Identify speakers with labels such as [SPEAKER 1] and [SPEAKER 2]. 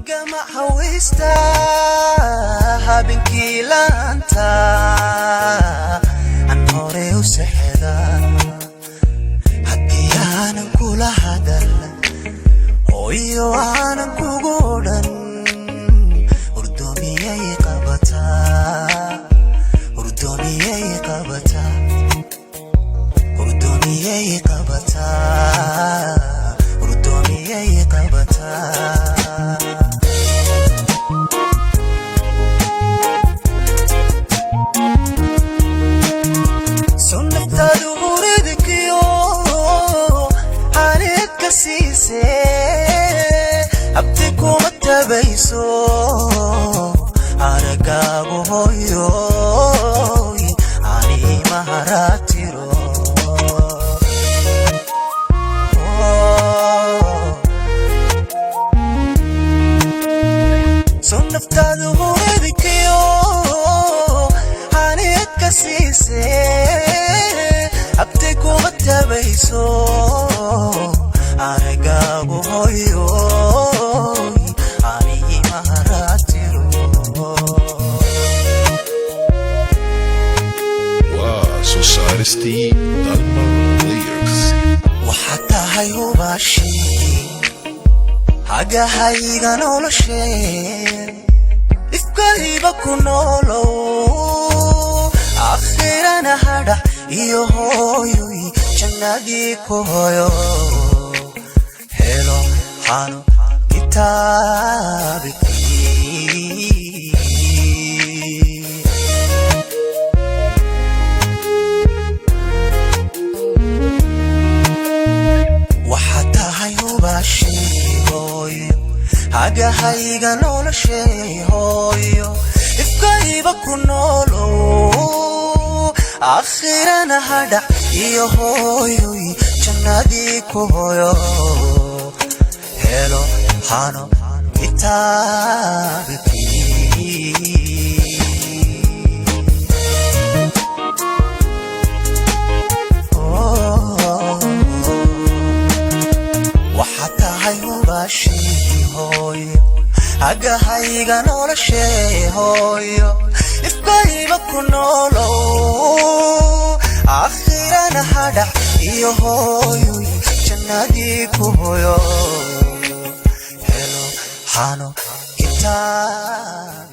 [SPEAKER 1] Gama hawista habeenkii laanta aan hore u sexda, haddii aanan kula hadal, hooyo, aanan kugu odhan, hurdoomiyay qabataa, hurdoomiyay qabataa, hurdoomiyay qabataa, hurdoomiyay qabataa. Sunnaftaadu huridkiyo xaalid ka siise, habti kuma tabayso aragaagu, hooyoy, animaharaatiro. Sunnaftaadu huridkiyo xaalid ka siise, habti kuma tabayso aragaagu, hooyoy, animaharaatiro.
[SPEAKER 2] Waa soo saaristii Dalmar Lyrics.
[SPEAKER 1] Waxaad tahay hubaashii hagahayga noloshee, ifkayba ku noolow, akhirana hadhax iyo hooyoy jannadii ku hoyo, helo xano kitaabkii. Waxaad tahay hubaashii, hooyo, hagahayga noloshee, hooyo, ifkayba ku noolow, akhirana hadhac iyo hooyoy jannadii ku hoyo, helo hano kitaabkii. Waxaad tahay hubaashii, hooyo, hagahayga noloshee, hooyo, ifkayba ku noolow, akhirana hadhac iyo hooyoy jannadii ku hoyo, helo hano kitaab.